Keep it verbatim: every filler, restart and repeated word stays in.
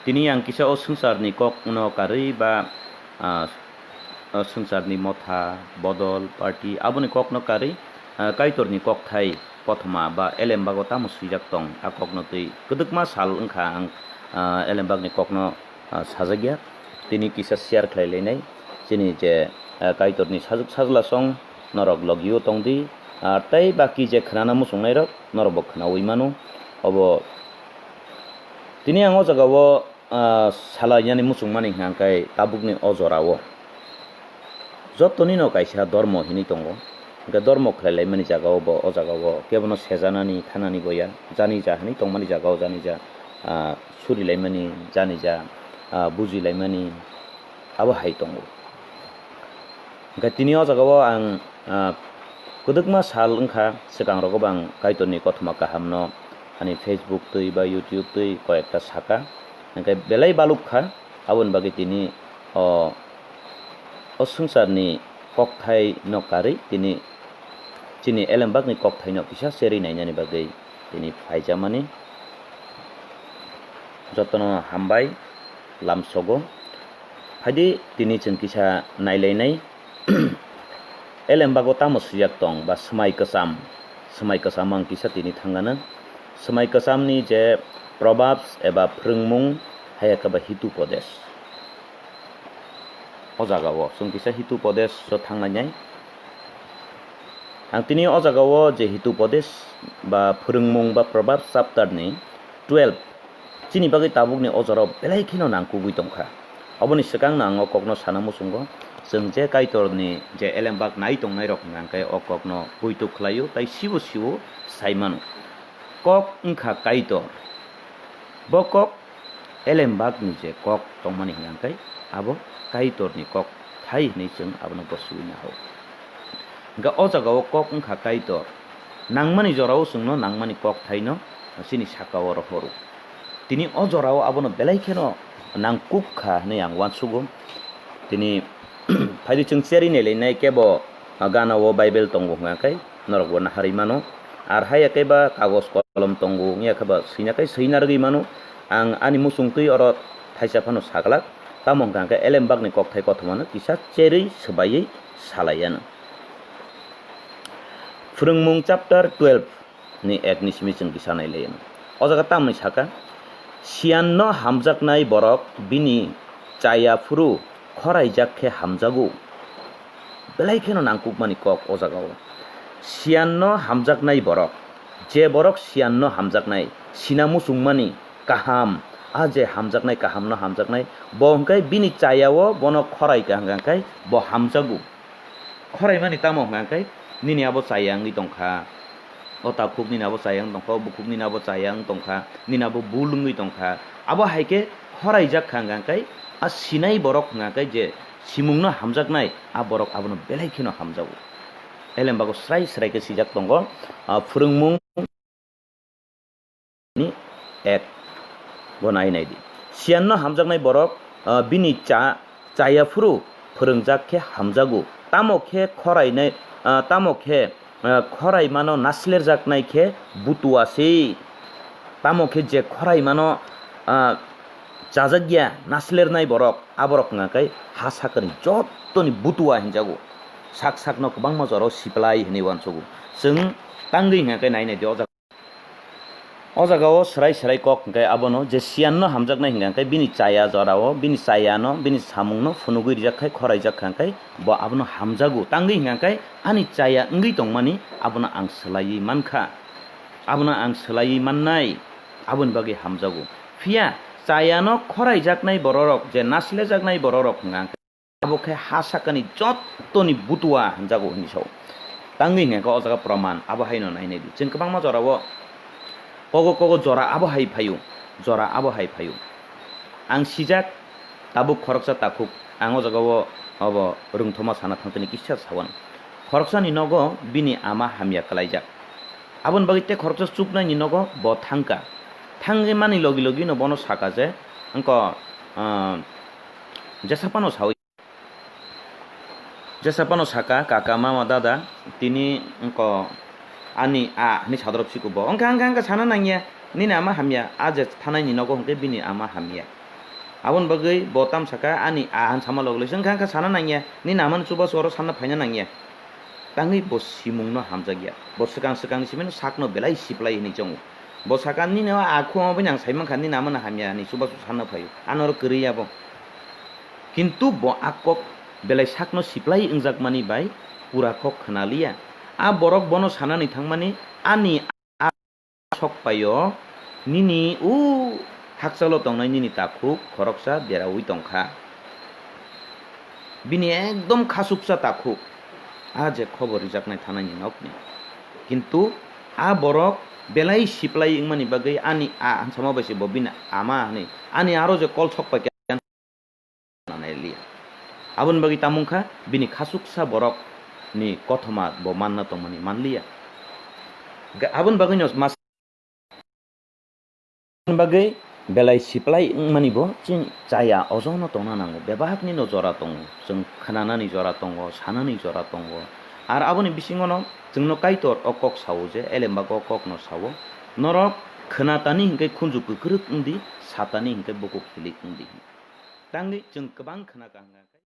Tini ang kisa o swngcharni kokno karwi ba, ah, o swngcharni motha, bodol, party aboni kokno karwi, ah, Kaitorni kokthai kothoma ba elembago tamo swijak tong, a kokno twi kwdwkma sal wngkha ang, ah, elembakni kokno, ah, sajakya. Tini kisa share khlai lainai chini je, ah, Kaitorni sajuk sajlasong norok logio tongdi, ah, tei baki je khnana muchungnairok norokbo khnaui mano. Obo tini ang o jagao ah, salainani muchungmani hwnka hwnkhe tabukni o jorao jotonino kaisa dormo hinwi tongo. Hwnkhe dormo khlai laimani jagao bo o jagao kebono sejanani thanani boya, janija hinwi tongmani jagao janija, ah, suri laimani, janija, ah, buji laimani abo hai tongo. Hwnkhe tini o jagao ang, ah, kwdwkma sal wngkha, swkangrogo bo ang Kaitorni kothoma kahamno ani Facebook twi ba YouTube twi koyekta saka. Hwnkhe belai baluk kha, aboni bagwi tini o, o swngcharni kokthaino karwi tini chini elembakni kokthaino kisa cherwi nainani bagwi tini phaijakmani. Jotono hambai lamsogo. Phaidi tini chwng kisa nailainai. Elembago tamo swijak tong ba swmai kwcham? Swmai kwcham ang kisa tini thangano. Swmai kwchamni je Proverbs eba Phrwngmung, hai khe ba Hitopodesh. O jagao chwng kisa Hitopodesh o thanglainai. Ang tini o jagao je Hitopodesh ba Phrwngmung ba Proverbs chapter ni twelve, chini bagwi tabukni o jorao belai kheno nangkukgwi tongkha. Oboni swkangno ang o kokno sana muchungo, chwng je Kaitorni je elembak nai tongnairok hwnkha khe o kokno poito khlaio tei sibo sibo sai mano. Kok wngkha Kaitor. Bo kok elembakni je kok tongmani hwnkha khe abo Kaitorni kok thai hwnwi chwng abono gosogwi naho. Hwnkhe o jagao kok wngkha Kaitor. Nangmani jorao chwngno nangmani kok thaino chini sakao rohoro. Tini o jorao abono belai kheno nangkuk kha hwnwi ang uansugo. Tini phaidi chwng cherwi nailainai kebo, ah, gana o Bible tongo hwnka khe norokbo naharwi mano. Ar hai khe ba kagos kolom tongo wngya khe ba swina khe swina rwgwi mano. Ang ani muchung twi oro thaisa phano saglak, tamo hwnka khe elembakni kokthai kothomano kisa cherwi swbaiwi salaiano. Phrwngmung chapter twelve ni ek ni simi chwng kisa nai lai. O jaga tamni saka, "Siyanno hamjaknai borok bini chaya phuru khoraijak khe hamjago." Belai kheno nangkukmani kok o jagao. Siyanno hamjaknai borok, je borok siyanno hamjaknai, sina muchungmani kaham, a je hamjaknai kahamno hamjaknai, bo hwnkhe bini chayao bono khorai ka hwnkha khe bo hamjago. Khoraimani tamo hwnka khe nini abo chaya wngwi tongkha, o takhuk nini abo chaya wng tongkha, o bukhuk nini abo chaya wng tongkha, nini abo bul wngwi tongkha. Abo hai khe khoraijak kha hwnka khe a sinai borok hwnka khe je simungno hamjaknai a borok abono belai kheno hamjago. Elembago srai srai khe swijak tongo, ah, Phrwngmung ni ek. Bo nai nai di. Siyanno hamjaknai borok, ah, bini cha, chaya phuru phwrwngjak khe hamjago. Tamo khe khorainai, ah, tamo khe, ah, khoraimano naslerjaknai khe butua se. Tamo khe je khoraimano, ah, chajakya naslernai borok, aborok wngkha khe ha sakani jottoni butua hinjago. Sak sakno kwbangma jorao siplai hinwi uansugo. Chwng tangwi hwnka khe nai nai di o jaga. O jagao swrai swrai kok hwnkhe abono je siyanno hamjaknai hwnkha khe bini chaya jorao, bini chayano, bini samungno phunugwi rijak khai khoraijak kha khe bo abono hamjago. Tangwi hwnkha khe ani chaya wngwi tongmani abono ang swlaiwi mankha. Abono ang swlaiwi mannai, aboni bagwi hamjago. Phiya chayano khoraijaknai bororok je naslejaknai bororok hwnkha khe abo khe ha sakani jottoni butua hinjago hinwi sao. Tangwi hwnkha khe o jaga proman abo haino nainai di. Chwng kwbangma jorao kogo kogo jora abo hai phaio, jora abo hai phaio. Ang sijak tabuk khoroksa takhuk, ang o jagao obo rwngthoma sana thangtini kisa sawan. Khoroksani nogo bini ama hamya kwlaijak. Aboni bagwi tei khoroksa chuknaini nogo bo thangkha. Thangwi mani logi logino bono saka je, wngkha, ah, jesa phano sawi. Jesa phano saka, "Kaka, mama, dada, tini wngkha ani a," hinwi sadorop siko bo. "Wngkha, wngkha, wngkha, sana nangya, nini ama hamya, a je thanaini nogo hwnkhe bini ama hamya." Aboni bagwi bo tam saka, ani a han sama logwi logwi wngkha, wngkha sana nangya, nini amani chubachu oro sanna phaina nangya. Tangwi bo simungno hamjakya. Bo swkang swkangni simi sakno belai siplai hinwi chongo. Bo saka, "Nini o a khua obo ang sai mankha, nini amano hamya," hinwi chubachu sanna phaio. Ano oro kwrwi ya bo. Kintu bo a kok belai sakno siplai wngjakmani bai pura kok khna liya. A borok bono sanani thangmani, ani sok paio, nini o hakchalo tongnai nini takhuk khoroksa deraui tongkha. Bini ekdom khasuksa takhuk, a je khobor rijaknai thanani nokni. Kintu a borok belai siplai wngmani bagwi ani a, sama bai se bo bini ama hinwi ani aro je kol sok paikha. Nanai liya. Aboni bagwi tamo wngkha bini khasuksa borok ni kothoma bo manna tongmani manliya. Ga-, aboni bagwino mas-, aboni bagwi belai siplai wngmani bo chini chaya ojono tongna nango. Bebakni no jora tongo, chwng khnanani jora tongo, sanani jora tongo. Ar aboni bisingono chwngno Kaitor o kok sao je, elembago o kokno sao, "Norok khnatani hinkhe khunju kwkrwk wngdi, satani hinkhe bukhuk hilik wngdi." Tangwi chwng kwbang khna kaham kha.